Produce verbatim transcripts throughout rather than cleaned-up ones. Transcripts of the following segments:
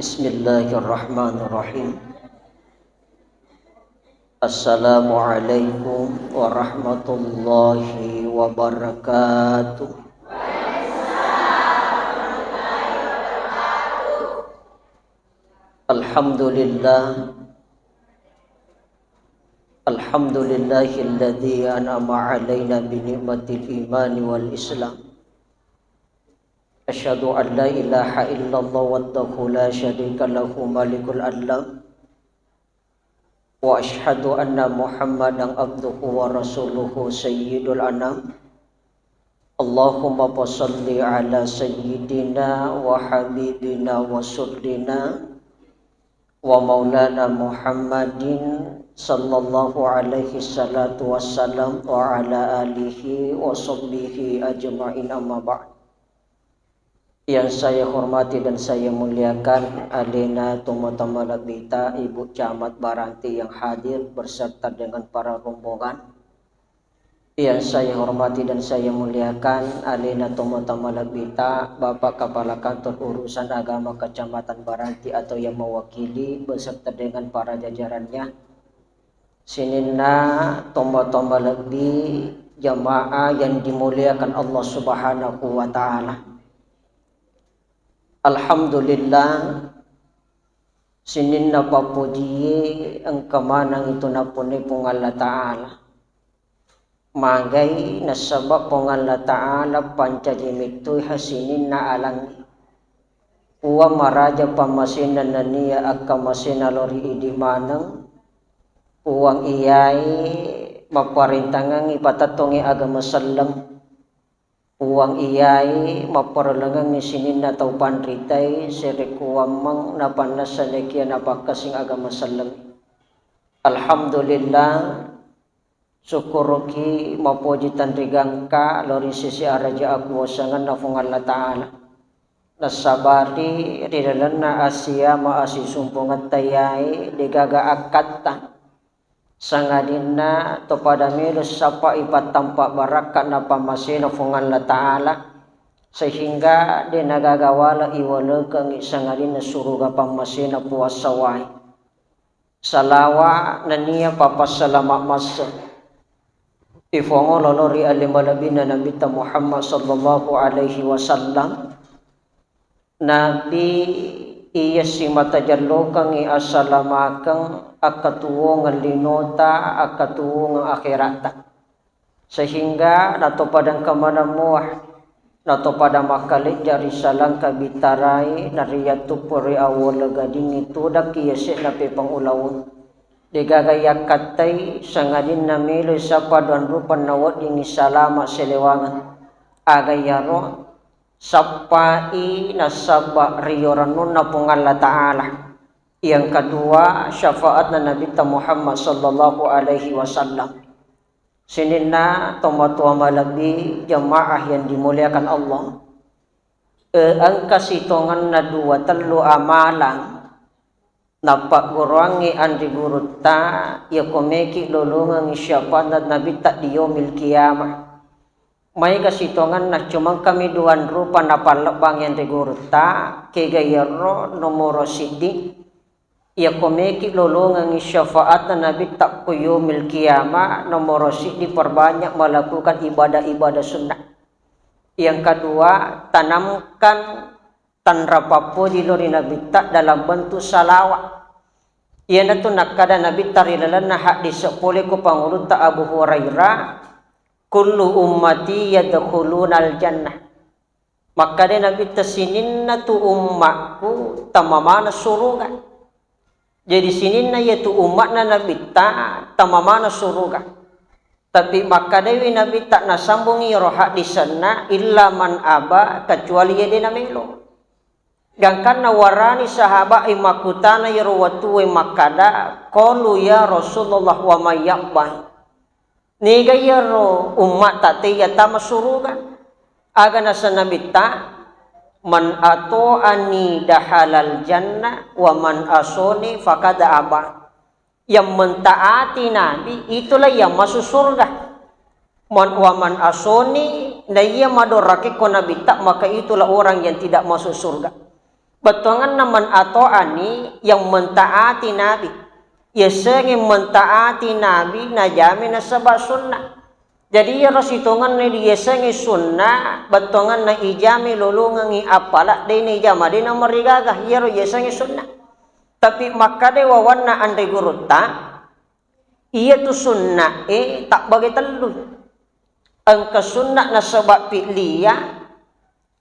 Bismillahirrahmanirrahim. Assalamualaikum warahmatullahi wabarakatuh. Alhamdulillah. Alhamdulillahilladzi an'ama 'alaina bi ni'matil imani wal islam. Asyhadu an la ilaha illallah wahdahu la syarika lahu malikul alam. Wa asyhadu anna Muhammadan abduhu wa rasuluhu sayyidul anam. Allahumma fasalli ala sayyidina wa habibina wa rasulina wa maulana Muhammadin sallallahu alaihi salatu wassalam wa ala alihi wa sahbihi ajma'in, amma ba'd. Yang saya hormati dan saya muliakan, alena tomatoa malebbita, Ibu Camat Baranti yang hadir beserta dengan para rombongan. Yang saya hormati dan saya muliakan, alena tomatoa malebbita, Bapak Kepala Kantor Urusan Agama Kecamatan Baranti atau yang mewakili beserta dengan para jajarannya. Sininna tomatoa malebbi, jamaah yang dimuliakan Allah Subhanahu wa Ta'ala. Alhamdulillah, sininna pappojie engka maneng itu napponai Puang Allah Ta'ala. Magai nasaba Puang Allah Ta'ala pancaji mettoiha sininna alangnge. Puang maraja pammasena nennia akkamasena lao ri idi maneng. Puang iyae mapparentangengngi patettongngi agama selleng. Puang iyae mapparellengengngi sininna tau panritai serekuwammeng napannessa naekia napakkasing agama selleng. Alhamdulillah, sukkuruki mapoji tenrigangka lao ri sese araja akuwasangenna Puang Allah Ta'ala. Nassabari ri lalenna asiyama asisumpungetta iyae degaga akkatta. Sangadinna topada melo sappai pattampa barakka napammasena Puang Allah Ta'ala, sehingga de nagaga wala iwalekengngi sangadinna suruga pammasena puasa wae. Salawa nennia papassalama masse ifongolo lao ri ale malebbina Nabitta Muhammad sallallahu alaihi wasallam. Nabi iya simata jallokengngi assalamakeng akkatuwongeng linota, akkatuwongeng akheratta. Sehingga natopada engka maneng mua, natopada makkalejja ri salangka bitarai, nariyattuppe ri awwala gadingngi tudakki yase'na pepang ulaweng. Degaga yakkattai sangadinna meloi sappa duanrupang naweddingngi salama selewangeng. Aga iyaro? Sappai nasaba rio rennunna Puang Allah Ta'ala. Yang kedua, syafaatna Nabitta Muhammad sallallahu alaihi wasallam. Sininna tomatoa malebbi, jamaah yang dimuliakan Allah. E, engka sitongenna dua tellu amalang nappagguruangngi anri gurutta, yako meki lolongengngi syafaatna Nabitta di yaumil qiyamah. Maega sitongenna, cuma engkami duanrupa napallebbangngi anri gurutta, kega iyaro nomoro siddi, yako meki lolongengngi syafaatna Nabitta ko yaumil qiyamah, nomoro siddi perbanyak melakukan ibadah-ibadah sunnah. Yang kedua, tanamkan tanra pappoji lao ri Nabitta dalam bentuk salawat. Iyanatu nakkada Nabitta ri lalenna haddise pole ko pangulutta Abu Hurairah, "Kullu ummati yadkhulunal jannah." Makkada Nabitta, "Sininna tu ummakku tamamana suruga." Jadi sininna iyatu umma'na Nabitta tamamana suruga. Tapi makkedaiwi Nabitta nasambung iyaro haddisenna, "Illa man aba," kecuali iya de namelo. Gangkanna warani sahaba'i makkutana iyaro wettuwe makkada, "Qalu ya Rasulullah wa man ya'ba?" Niga iyaro umma'ta te iya tama suruga? Aga naseng Nabitta, "Man ato'ani dahalal jannah, wa man asoni faqad aba." Yang mentaati Nabi, itulah yang masuk surga. Man, wa man asoni, na iya madorakekko Nabitta, maka itulah orang yang tidak masuk surga. Bettuangenna man ato'ani yang mentaati Nabi. Yasengnge mentaati Nabi najame nasaba sunnah. Jadi iyaro sitongenna diyasengnge sunnah, bettuangenna ijame lolongengngi appala, de naijama, de namarigaga, iyaro yasengnge sunnah. Tapi makkada wawanna anre gurutta, iyatu sunnah e tabbage tellu. Engka sunnah nasaba fi'liyah,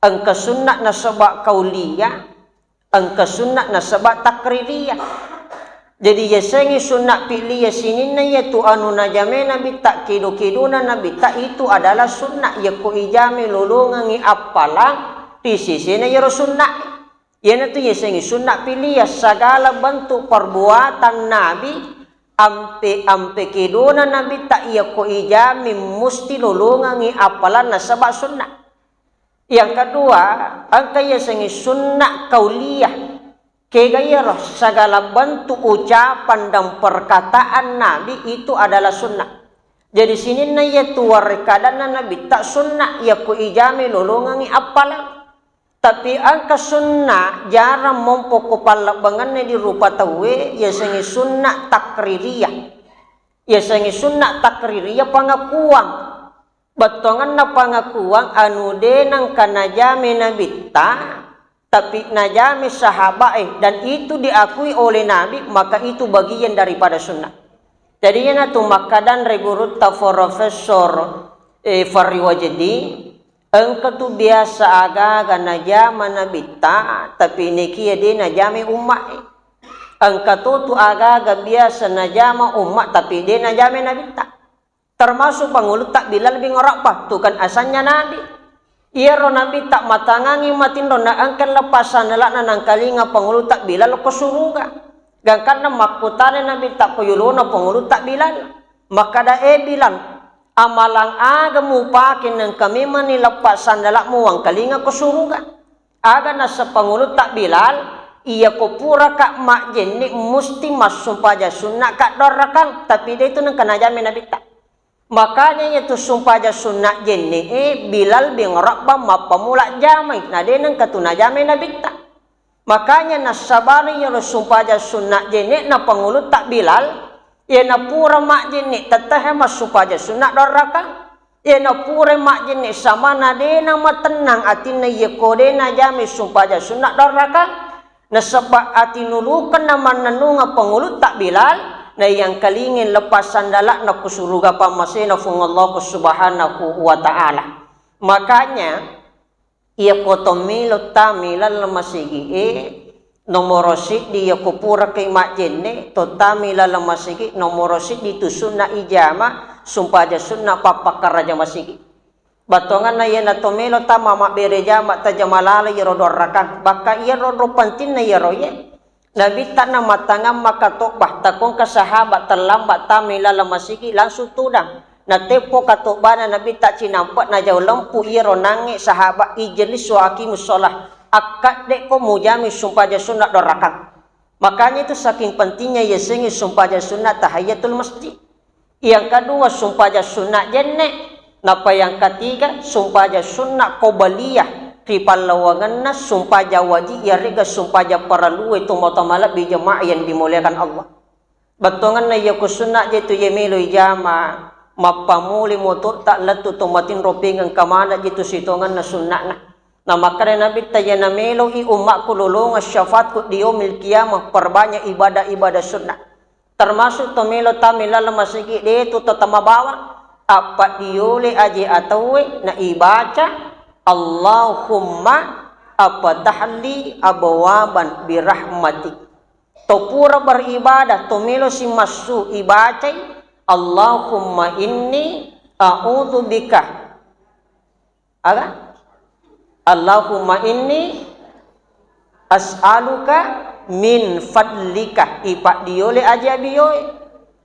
engka sunnah nasaba qauliyah, engka sunnah nasaba takririyah. Jadi yasengngi sunnah fi'liyah sininna iyatu anu najame Nabitta, kedo-kedona Nabitta itu adalah sunnah, yakko ijame lolongengngi appalang ri sesena iyaro sunnah. Iyanatu yasengngi sunnah fi'liyah, segala bentuk perbuatan Nabi, ampe-ampe kedona Nabitta iyakko ijame musti lolongengngi appalang nasaba sunnah. Yang kedua, engka yasengngi sunnah qauliyah. Kega iyaro, segala bentuk ucapan dan perkataan Nabi itu adalah sunnah. Jadi sininna iyatu warekadanna Nabitta sunnah yakko ijame lolongengngi appalang. Tapi engka sunnah jarang mompo ko pallebbangenna di rupa tauwe, yasengnge sunnah takririyah. Yasengnge sunnah takririyah pangakuang. Bettuangenna pangakuang anu de nengka najame Nabitta, tapi najame sahabae dan itu diakui oleh Nabi, maka itu bagian daripada sunnah. Jadi iyanatu makkada anre gurutta Profesor, eh, Farri Wajdi, engka tu biasa aga-aga najama Nabitta, tapi nekia de najame ummae. Engka to tu aga-aga biasa najama umma, tapi de najame Nabitta. Termasuk pangulutta Bilal bin Rabah, tukang asannya Nabi. Iyaro Nabitta matangangi matinro na engka leppa sandala'na nangkalinga pangulutta Bilal ko suruga. Gangkanna makkutana Nabitta ko yolona pangulutta Bilal. Makkada, "E Bilal, amalang aga mupake nengka memanni leppa sandala'mu wangkalinga ko suruga?" Aga naseng pangulutta Bilal, "Iyako puraka majjenne musti massumpajang sunnaka dua rakang, tapi de tu nengka najame Nabitta." Makanya iyatu sumpajang sunna jenne'e Bilal bin Rabah mappamula jamai, na de nengka tu najamai Nabitta. Makanya nassabari iyaro sumpajang sunna jenne'na pangulutta Bilal, iyana pura majjenne tettahe massumpajang sunna dua rakang. Iyana pura majjenne samana de namatennang atinna iyako de najamai sumpajang sunna dua rakang. Nasaba atinulukenna mannennungeng pangulutta Bilal, naiyangkalingai leppa sandala'na ku suruga pammasena Fuang Allah Subhanahu wa Ta'ala. Makanya, iyako to melo tama laleng masigi'e, nomoro siddi iyako purakai majjenne, to tama laleng masigi, nomoro siddi tu sunna ijama, sumpajang sunna pappakkaraja masigi. Battuanganna iyana to melo tama mabbere jama, tajama laleng iyaro dua rakang. Bakka iyaro ro pentingna iyaro iye. Nabitta namatangang makatobba, takongka sahabat terlambat tamai laleng masigi, langsung tudang. Nateppo katobbana Nabitta cinampe, najau lempu iyaro nangnge sahabat, "Ijlis wa aqimus shalah." Akkaddeko mujamai sumpajang sunna dua rakang. Makanya itu saking pentingnya yasengnge sumpajang sunna tahiyatul masjid. Yang kedua, sumpajang sunna jenne. Napa yang ketiga, sumpajang sunna qobliyah. Ri pallawangenna sumpajang wajib, iyarega sumpajang parellue tomatoa malebbi jamaah yang dimuliakan Allah. Bettuanganna iyako sunna je tu iye melo ijama, mappamuli mototta lettu to matinro pengeng kamana je tu sitongenna sunnana. Namakkeda Nabitta, "Iyana meloi ummakku lolongeng syafaatku di yaumil qiyamah, perbanyak ibadah-ibadah sunnah." Termasuk to melo tamai laleng masigi de tu to tama bawang, appaddiole aje atauwe na ibaca, "Allahumma aftahli abwaban birahmatik." To pura beribadah, to melo simassu ibacai, "Allahumma inni a'udzubika." Aga? "Allahumma inni as'aluka min fadlika." Ipaddiole aje abioe.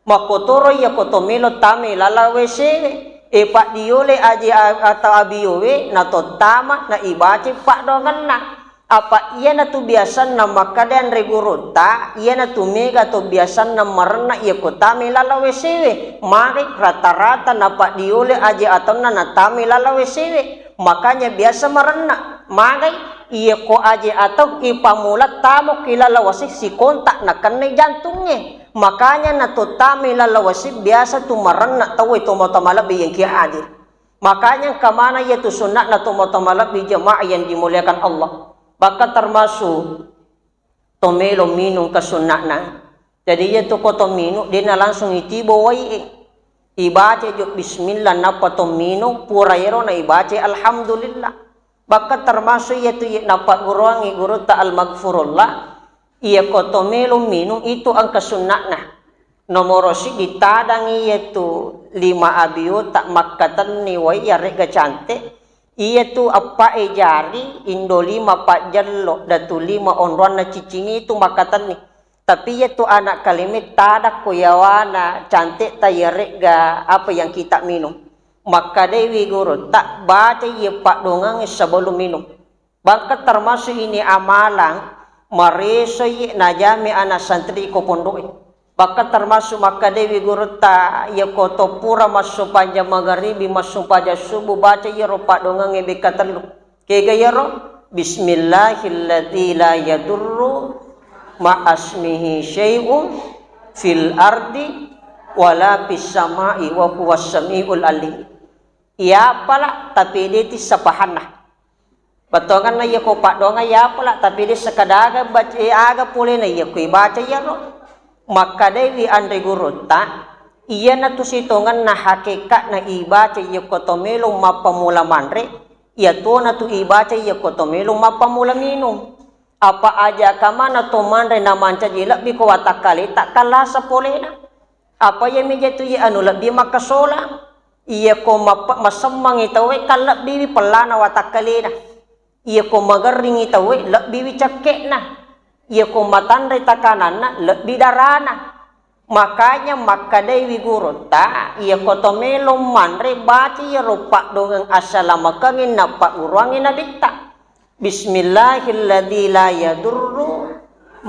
Makkotoro iyako to melo tamai laleng W C we. Ipaddiole aje a-, atau abiowe, na to tama, na ibaca paddoangenna. Apa iyanatu biasanna makkeda anre gurutta, iyanatu mega to biasanna marenna iyako tamai laleng W C we. Magai rata-rata napaddiole aje ataunna natamai laleng W C we. Makanya biasa marenna. Magai Iya ko aje atau ipamula tamo ki lalawasi sikontak nakennai jantungnge. Makanya natottamai lalawasi biasa tu marenna tauwe tomatoa malebbi yang kia hadir. Makanya engka mana iya tu sunna'na tomatoa malebbi jemaah yang dimuliakan Allah. Bahkan termasuk to melo minung kasunna'na. Jadi iya tu ko to minung, dena langsung itibo wai e. Ibaca jo bismillah nappa to minung, pura ero na ibaca alhamdulillah. Bahkan termasuk iya tu iya napagguruangi gurutta al-maghfurullah, iya ko to melo minung itu engka sunna'na. Nomoro siddi tadangi iya tu lima abiota makkatenni wai yaregga cante, iya tu eppa e jari, indo lima pajjello, datu lima onroanna ciccingi tu makkatenni. Tapi iya tu anak kalime tadakko yawana cante ta yaregga apa yang kita minum. Makkedaiwi gurutta, baca iya paddongengnge sebelum minum. Bahkan termasuk ini amalang maresoi najami anak santri ko pondoe. Bahkan termasuk makkedaiwi gurutta, iya ko to pura massumpajang magaribi, massumpajang subuh, baca iyaro paddongengnge bekka tellu. Kega iyaro? Bismillahilladzi la yadurru ma'asmihi syai'un fil ardi wala fis sama'i wa huwas sami'ul alim. Iya pala tapi de tissa pahanna. Bettuangenna iya ko paddongang iya pala, tapi de sekadaga baca, eh, aga polena iya ko ibaca iyaro. Makkedaiwi anre gurutta, iyanatu sitongenna hakekatna ibaca iya ko to melo mappamula manre, iya tona tu ibaca iya ko to melo mappamula minung. Apa aja kamana to manre na mancaji lebbi ko watakkaleta kallasa polena. Apa iya meja tu iya anu lebbi makkasola. Iya ko mappa-, masemmangi tauwe kan lebbiwi pellana watakkalena. Iya ko magerringi tauwe lebbiwi cekke'na. Iya ko matanre takananna lebbi darana. Makanya makkedaiwi gurutta, iya ko to melo manre baca iyaro paddongeng assalamakengnge nappagguruangngi nabitta. Bismillahilladzi la yadurru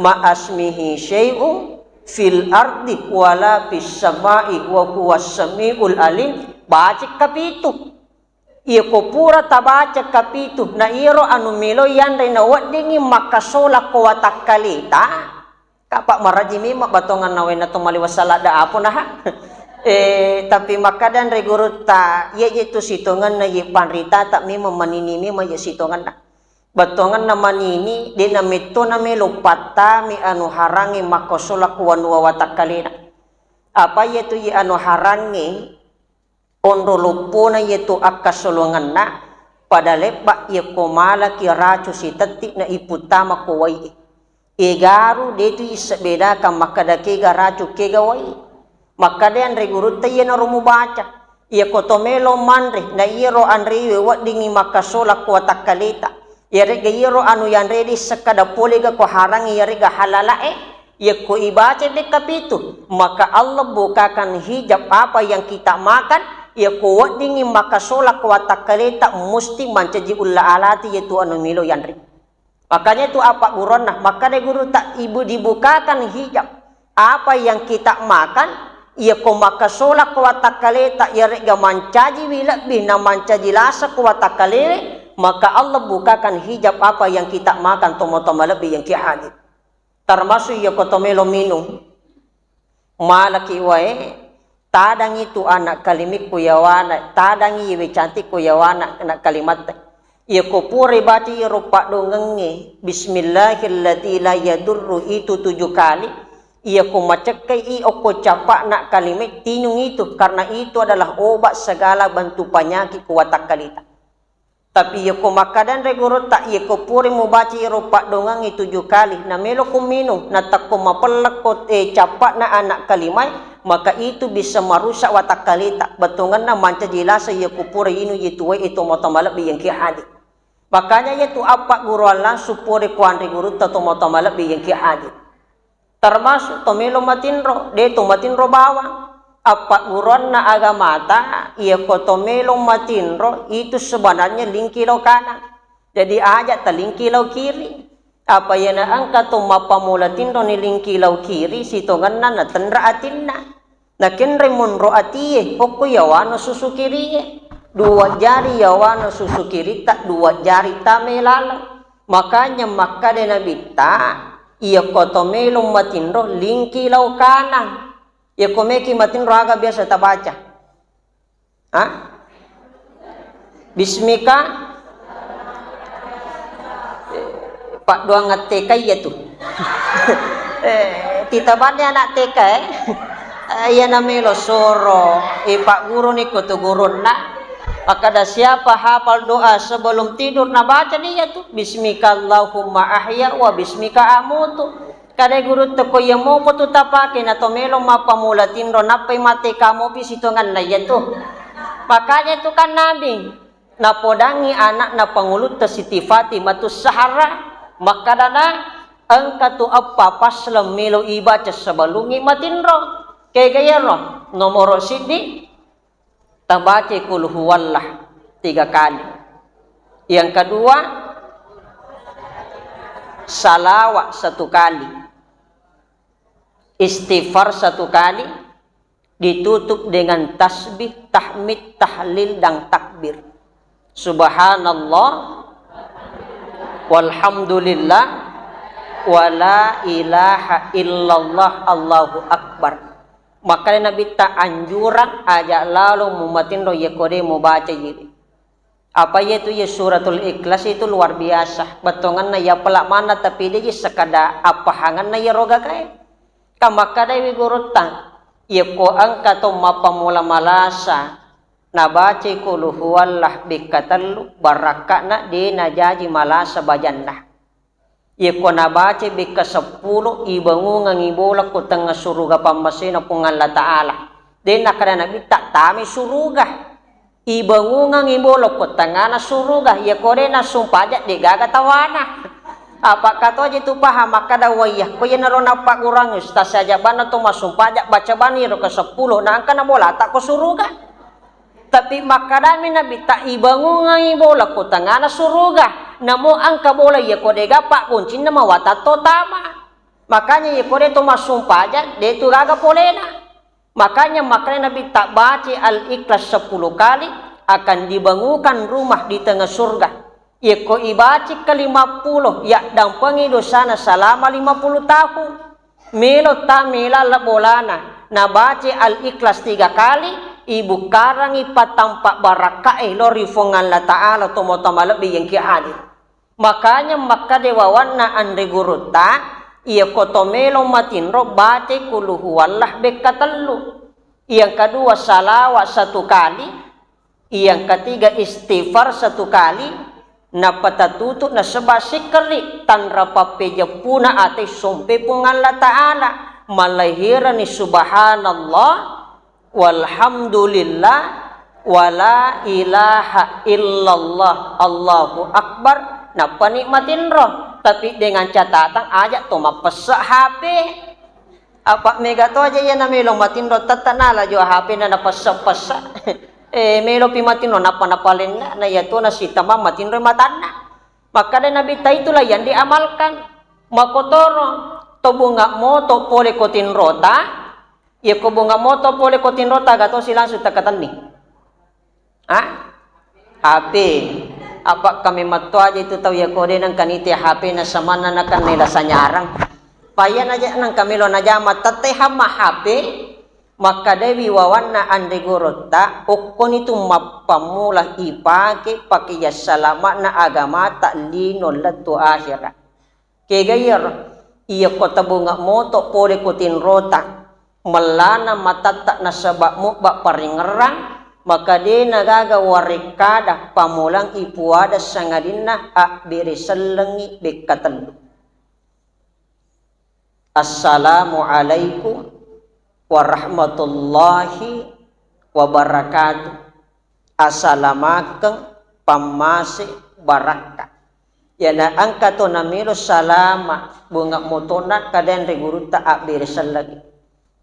ma'asmihi syai'un fil ardi wala fis sama'i wa huwas sami'ul alim. Baca kapitu. Iya ko pura tabaca kapitu, na iyaro anu melo yanre na weddingi makkasola ko watakkaleta, kapa maraji memang batonganna wainna to maliwa saladda apo naha. Eh, tapi makkeda anre gurutta, iya je tu sitongenna ye panritata memang manini memang ye sitongenna. Batonganna manini, de na metto na melo pattami anu harangnge makkasola ko wanua watakkalena. Apa iya tu ye anu harangnge, onro loppona iya tu akkasolongenna, pada lebba iya ko malaki racu sitetti na iputtama ko wai e. Egaru de tu issebbedakan makkeda kega racu kega wai. Makkeda anre gurutta iyanaro mubaca. Iya ko to melo manre, na iyaro anrewe weddingi makkasola ko watakkaleta. Iyaregga iyaro anu yanre de sekkada polega ko harangnge iyaregga halala e. Iya ko ibaca de kapitu, maka Allah bukakan hijab apa yang kita makan, iya ko weddingi makkasola ko watakkaleta musti mancaji ulla alati iya tu anu melo yanre. Makanya itu apa guronna, makkeda gurutta ibu dibukakan hijab apa yang kita makan, iya ko makkasola ko watakkaleta iyaregga mancajiwi lebbi na mancaji lasa ko watakkalewe, maka Allah bukakan hijab apa yang kita makan tomatoa malebbi yang ki hadir. Termasuk iya ko to melo minung. Malaki wae, tadangi tu anak kalimikku yawana, tadangi iwe cantikku yawana anak kalimatta. Iya ko pura baca iyaro paddongengnge, Bismillahilladzi la yadurru itu tujuh kali. Iya ko macekkai i okko cappa'na kalime tinung itu, karena itu adalah obat segala bentuk penyakit ko watakkaleta. Tapi iya ko makkeda anre gurutta, iya ko pura mubaca iyaro paddongengnge tujuh kali, na melo ko minung, na takko mapellekko, eh, cappa'na anak kalimae, maka itu bisa marusak watakkaleta. Bettuangenna mancaji lasa iya ko pura inung iya tu wae e tomatoa malebbi yang ki hadir. Makanya iya tu appagguruang langsung pura ko anre gurutta tomatoa malebbi yang ki hadir. Termasuk to melo matinro, de to matinro bawang. Appagguruanna agamata, iya ko to melo matinro, itu sebenarnya lingki lao kanang. Jadi aja talingki lao kiri. Apa iyana engka to mappammula tinro ni lingki lao kiri, sitongenna natenra atinna. Nakenre monro atie, okko yawana susu kirie. Dua jari yawana susu kiritta, dua jari tame laleng. Makanya makkeda Nabitta, iyako to melo matinro lingki lao kanang. Iyako meki matinro aga biasa tabaca? Ha? Bismika? Eh, paddoang attekai iya tu. Eh, titabanni anak T K, eh? Eh, iya namelo soro, eh, pagguruni ko tu gurunna. Makkeda siapa hafal doa sebelum tidur, nabaca ni iya tu, "Bismika Allahumma ahya wa bismika amutu." Kada gurutta ko iya mopo tu tapake na to melo mappammula tinro, nappai mate kamopi sitonganna iya tu. Makanya tu kan Nabi napodangi anakna pangulutta Siti Fatimah tu Zahra, makkedana, "Engka tu eppa pasleng melo ibaca sebelumngi matinro." Kega iyaro? Nomoro siddi, tabacai Qul huwallah tiga kali. Yang kedua, salawat satu kali. Istighfar satu kali, ditutup dengan tasbih, tahmid, tahlil, dan takbir. Subhanallah, walhamdulillah, wala ilaha illallah, Allahu akbar. Makkeda Nabitta, anjurang aja lalo mumatinro iya kode mubaca iye. Apa iya tu, iya suratul Ikhlas itu luar biasa. Bettuanna iya pela manna, tapi de ji sekada appahanganna iya roga kae. Ka makkedai wi gurutta, iya ko engka to mappammula malasa, nabacai Qul huwallah bekka tellu, barakka'na de najaji malasa bajanna. Iya ko nabacai bekka seppulo, ibangungengngi bola ko tengnga suruga pammasena Puang Allah Ta'ala. De nakkeda Nabitta, tamai suruga. Ibangungengngi bola ko tengngana suruga, iya ko de nassumpaja de gaga tawana. Apa katoji tu paham makkeda, waiya, ko iyanaro nappagurang ustaz aja banna to massumpaja, baca bani ro ke seppulo, na engka na bolata ko suruga. Tapi makkedami Nabitta, ibangungengngi bola ko tengngana suruga, namo engka bola iya ko dega paggoncinna mawatang to tama. Makanya iya ko de to massumpaja, de tu gaga polena. Makanya makkeda Nabitta, baca Al-Ikhlas sepuluh kali, akan dibangunkan rumah di tengah surga. Iya ko ibaca ke lima puluh, yaddampengi dosana selama lima puluh tahun. Melo ta mela bolana, nabaca Al-Ikhlas tiga kali, ibukkarangngi patampa barakkae lao ri Fuang Allah Ta'ala, tomatoa malebbi engki hadir. Makanya makkeda wawanna anre gurutta, iya ko to melo matinro, baca Qul huwallah bekka tellu. Yang kedua, salawat satu kali. Yang ketiga, istighfar satu kali, nappa tatutu nasaba sikri, tanra pappejeppuna ate sompe Puang Allah Ta'ala, malahirani subhanallah, walhamdulillah, wala ilaha illallah, Allahu Akbar, nappa nikmatinro, tapi dengan catatan aja to mappesse H P. Apa mega to aja iya namelo matinro, tette nala jo H P na napesse-pesse. Eh, melopi matinro nappa napalenna, na iya to nasitamang matinro matanna. Makkeda Nabitta, itulah yang diamalkan. Makotoro to bunga moto pole ko tinrota, iya ko bunga moto pole ko tinrota, aga tosi langsung tekatenni. Ah? H P. Apa kami matto aja itu tau iya ko de nengka nite H P na samanna na kan nela sanyarang. Paya naja nengka melo najama tette hamma H P, makkedai wawanna anre gurutta, okkoni tu mappammula ipake, pake iya salama'na agamata lino lettu akhirat. Kega iyaro? Iya ko tabunga moto pole ko tinrota, mellana matatta nasaba mubba paringerrang, maka de nagaga warekkada pamolang ipuada sangadinna abbere sellengngi bekka tellu. Assalamualaikum warahmatullahi wabarakatuh. Asalamakeng, pammase, barakka. Iyana engka to namelo salama bunga motona, kadang ri gurutta abbere sellengngi.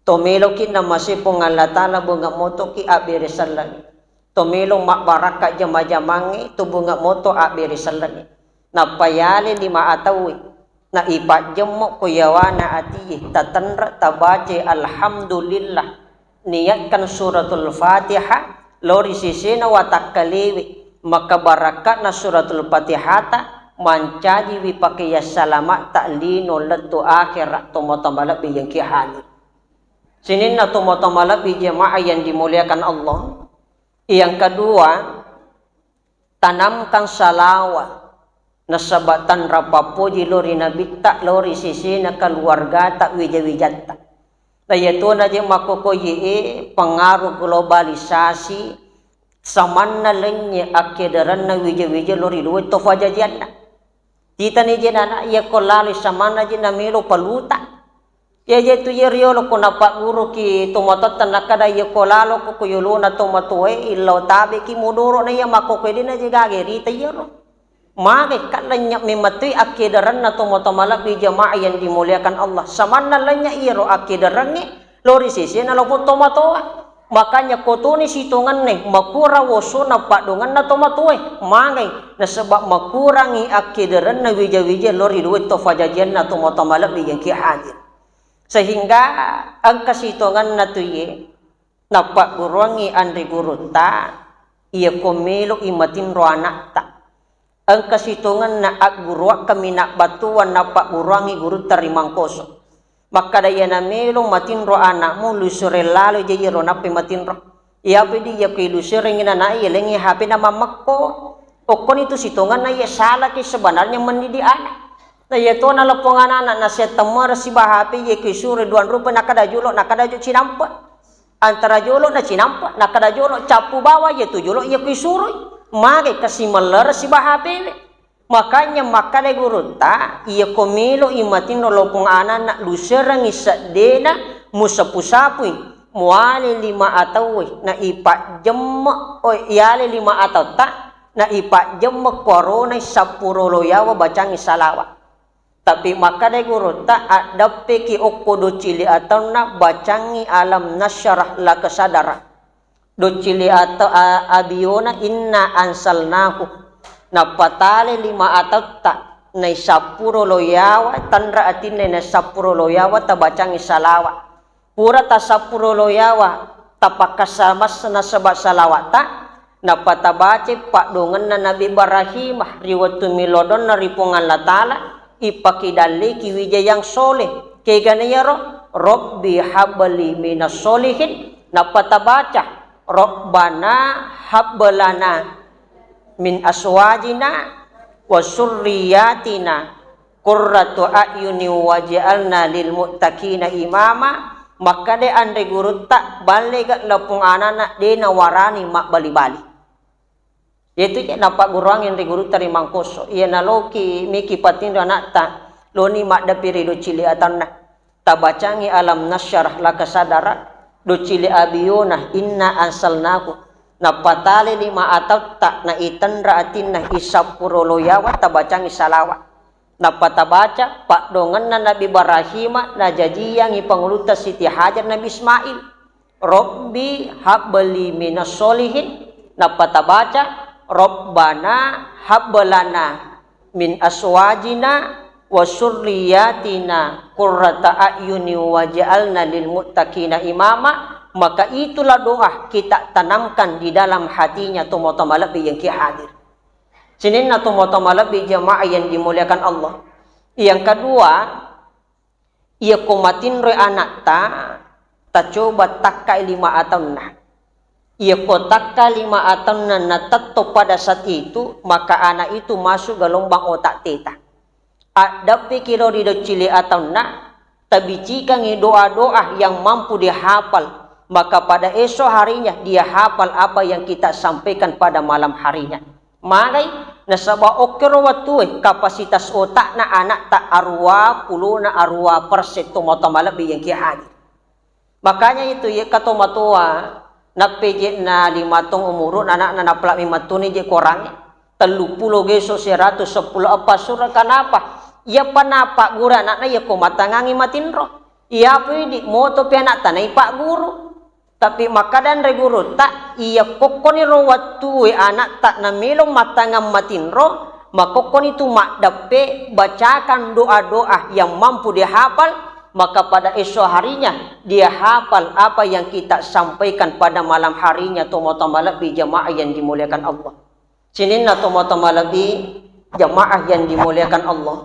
To meloki namase Puang Allah Ta'ala bunga motoki abbere sellengngi. To melo mabbarakka jama-jamangnge to bunga moto abbere sellengngi. Nappa yale lima atauwe. Na ipajjemmo ko yawana atie, tatenre, tabace alhamdulillah, niatkan suratul Fatihah lao ri sesena watakkalewe, maka barakka'na suratul Fatihata mancajiwi pakaian salama'ta lino lettu akhera, tomatoa malebbi yang ki hadir. Sininna tomatoa malebbi jamaah yang dimuliakan Allah. Yang kedua, tanamkan salawat nasaba tanra pappoji lao ri nabitta, lao ri sesena keluargata, wija-wijatta. Na iyatona je makkokkoe pengaruh globalisasi, samanna lennye akkederanna wija-wija lao ri dua to fajajianna. Titani je nana, iyako lalo samanna je namelo paluta. Iyaje tu ye riolo ko napagguruki tomatoatta, nakkada iyako lalo ko, ko yolona tomatoae, illau tabeki modoro na iya makkokkoe de na je gage rita iyaro. Magai ka lennye memang toi akkederanna tomatoa malebbi jamaah yang dimuliakan Allah. Samanna lennye iyaro akkederangnge lao ri sesena loppo tomatoa. Makanya kotoni sitongenna makurang wosona paddoangenna tomatoae. Magai nasaba makurangi akkederanna wija-wija lao ri dua to fajajianna tomatoa malebbi yang ki hadir. Sehingga engka sitongenna tu ye napagguruangngi anre gurutta, iyako melo'i matinro ana'ta. Engka sitongenna agguruakka minabbattuang napagguruangngi gurutta ri Mangkoso. Makkada, iyana melo matinro ana'mu, lusureng lalo je iyaro nappai matinro. Iyapi di iyako ilusurengngi nanae, yalengngi H P na mammekko. Okkoni tu sitongenna iya salaki sebenarnya mendidik anak. Na iyatona leppong anana nasihat temmara siba H P, iyako isuroi duang rupa, nakkada jolo, nakkada jo cinampe. Antara jolo na cinampe, nakkada jolo cappu bawang, iyatu jolo iyako isuroi. Magai kasi mellera siba H P we. Makanya makkada gurutta, iyako melo'i matinro lopong anana, luserengngi seddena, musapu-sapui, muale lima atauwe, na ipajjemme, oh, iale lima atautta, na ipajjemme kuaronai sappuro loyawa bacangngi salawa. Tapi makkadai gurutta, addeppeki okko doccili ataunna, bacangngi alam nasyrah laka sadara. Doccili ata-, a-, abiona inna ansalnahu. Napatale lima atautta, nai sappuro loyawa, tanra atinna nai sappuro loyawa tabacangngi salawa. Pura tasappuro loyawa, tapakkasa massa nasaba salawa'ta, nappa tabacai paddoangenna Nabi Ibrahim ri wettu millau doanna ri Puang Allah Ta'ala, ipakidalleki wija yang soleh. Kegana iyaro, "Rabbi habli minas solihin," nappa tabaca, "Rabbana hablana min aswajina wa surriyatina qurratu a'yuni waj'alna lil muttaqina imama." Makkadai anre gurutta, ballega lapong anana de nawarani mabbali-bali. Iyatu je napagguruangngi anre gurutta ri Mangkoso. Iya naloki miki patinro ana'ta, loni maddepi ri doccili ataunna. Tabacangngi alam nasyrah laka sadara, doccili abiona inna ansalnahu. Napatale lima atautta, na itenra atinna isappuro loyawa tabacangngi salawa. Nappa tabaca paddoangenna Nabi Ibrahima, najajiangngi pangulutta Siti Hajar Nabi Ismail. "Rabbi habli minas solihin," nappa tabaca, "Rabbana hablana min aswajina wa surriyatina qurrata a'yuni waj'alna lil muttaqina imama." Maka itulah doa kita tanamkan di dalam hatinya tomatoa malebbi yang ki hadir. Sininna tomatoa malebbi jamaah yang dimuliakan Allah. Yang kedua, iyako matinroi ana'ta, tacoba takkai lima ataunna. Iyako takka lima ataunna natetto pada saat itu, maka anak itu masuk gelombang otak teta. Addeppiki lao ri doccili ataunna, tabicikangngi doa-doa yang mampu dihafal, maka pada esok harinya dia hafal apa yang kita sampaikan pada malam harinya. Magai, nasaba okkoro wettue kapasitas otakna anakta aruwa pulona aruwa persen tomatoa malebbi yang ki hadir. Makanya itu, ye, katomatoa, nappeje'na lima taung umuru'na anakna, napalak memettuni je korangnge, telluppulo geso seratus seppulo eppa sureng. Kenapa? Iyapa napagguru anakna, iyako matangangngi matinro. Iyapu idi motopi anakta naipagguru. Tapi makkada anre gurutta, iya kokkoniro wettue anakta namelo mattangang matinro, makokkoni tu maddeppe, bacakan doa-doa yang mampu dihafal, maka pada esok harinya dia hafal apa yang kita sampaikan pada malam harinya, tomatoa malebbi jamaah yang dimuliakan Allah. Sininna tomatoa malebbi, Jamaah yang dimuliakan Allah,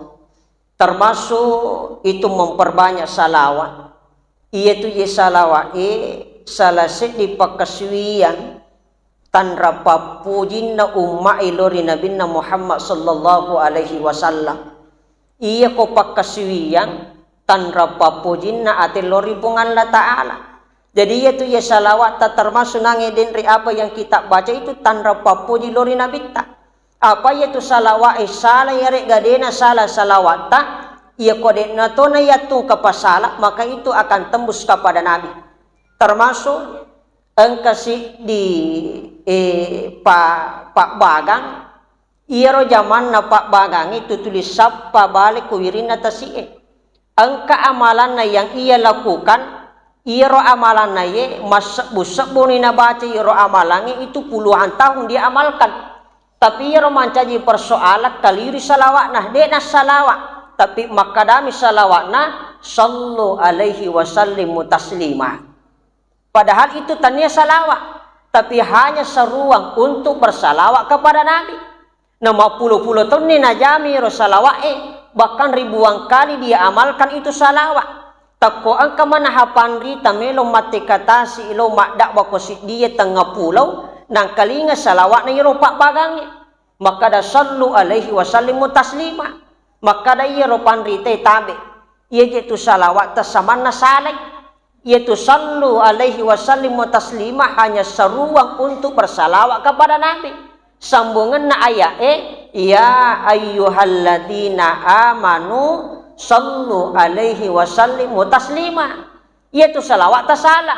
termasuk itu memperbanyak salawat. Iyatu ye salawat e salah seddi pakkasuwiyang tanra pappujinna umma e lao ri Nabinna Muhammad sallallahu alaihi wasallam. Iyako pakkasuwiyang tanra pappujinna ate lao ri Puang Allah Ta'ala. Jadi iyatu ye salawatta termasuk nange denre apa yang kita baca itu tanra pappuji lao ri Nabitta. Apa iyatu salawat e sala, iyarega dena sala salawatta, iyako de'na tona yattung kapasala, maka itu akan tembus kepada Nabi. Termasuk engka siddi, eh, pa-, pabbagang, iyaro jamanna pabbagang itu tuli sappa bale ku wirinna tasi'e. Engka amalanna yang ia lakukan, iyaro amalanna ye massebbu-sebbuni nabaca iyaro amalangnge itu puluhan tahun dia amalkan. Tapi iyaro mancaji persoalan kaliri salawatna, de'na salawat, tapi makkadami salawatna, "Sallu alaihi wasallimu taslima." Padahal itu tania salawat, tapi hanya seruan untuk bersalawat kepada Nabi. Na mappulo-pulo taunni najama ero salawat e, bahkan ribuan kali dia amalkan itu salawat. Takko engka manaha panrita melo mattekkatasi lao maddakwa ko siddie tengnga pulau, nangkalinga salawatna iyaro pabbagangnge. Makkada, "Sallu alaihi wasallimu taslima." Makkada iyaro panrita e, "Tabe, iyaje tu salawat tassamanna salai." Iyatu "Sallu alaihi wasallimu taslima" hanya seruan untuk bersalawat kepada Nabi. Sambungenna ayat e, "Ya ayyuhalladzina amanu sallu alaihi wasallimu taslima." Iyatu salawat tasala.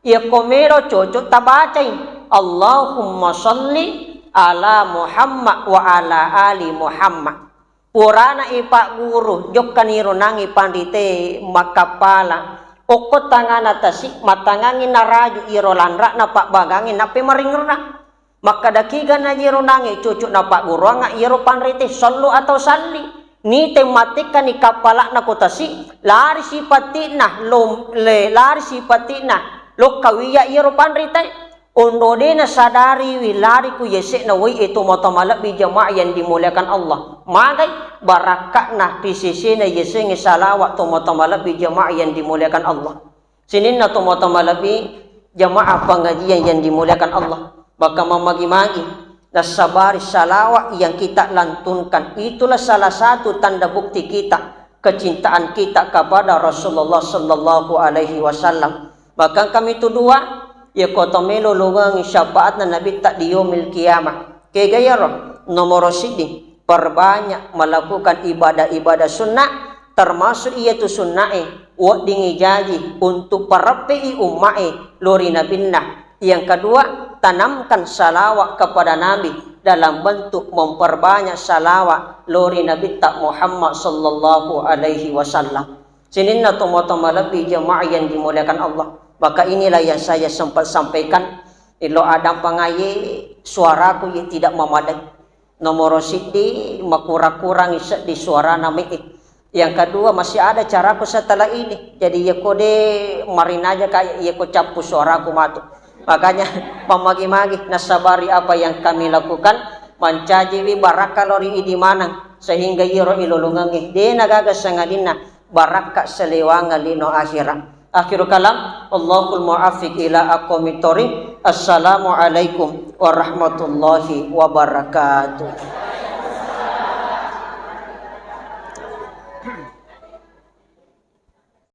Iyako melo cocok tabacai, "Allahumma salli ala Muhammad wa ala ali Muhammad." Purana ipagguru, jokkaniro nangi panrite makkappala. Okko tangana tasi, matangangi naraju iro lanra'na pabbagangi nappe maringerrang. Makkadaki gana iro nangi cucuk napagguruanga iro panrite, "Sallu atau salli." Nite mattekkani kappala'na ko tasi, lari sipati'na, lom-, le-, lari sipati'na, lokkawiya iro panrite. Onro de nasadariwi lari ku yase'na wai e, tomatoa malebbi jamaah yang dimuliakan Allah. Magai barakka'na ri sesena yasengnge salawat, tomatoa malebbi jamaah yang dimuliakan Allah. Sininna tomatoa malebbi jamaah pengajian yang dimuliakan Allah. Maka mamagi-magi nassabari salawat yang kita lantunkan. Itulah salah satu tanda bukti kita, kecintaan kita kepada Rasulullah sallallahu alaihi wasallam. Bahkan kami tu dua, yako to melo longangi syafaatna Nabitta di yaumil qiyamah. Kega yaro? Nomoro siddi, perbanyak melakukan ibadah-ibadah sunnah, termasuk iyatu sunnah e, weddingi jaji untuk pareppe'i umma e lao ri Nabinna. Yang kedua, tanamkan salawat kepada Nabi dalam bentuk memperbanyak salawat lao ri Nabitta Muhammad sallallahu alaihi wasallam. Sininna tomatoa malebbi jamaah yang dimuliakan Allah. Maka inilah yang saya sempat sampaikan. Ilo adampangaye suaraku ye tidak memadai. Nomoro siddi, makura-kurangi seddi suarana me'e. Yang kedua, masih ada caraku setelah ini. Jadi, yako de marinaja kayak yako cappu suaraku matu. Makanya, mamagi-magi nasabari apa yang kami lakukan, mancajiwi barakka lao ri idi maneng, sehingga iyaro ilolongengnge de nagaga sangadinna barakka salewangeng lino akhira. Akhirul kalam, Allahul muwaffiq ila aqwamit thoriq. Assalamualaikum warahmatullahi wabarakatuh.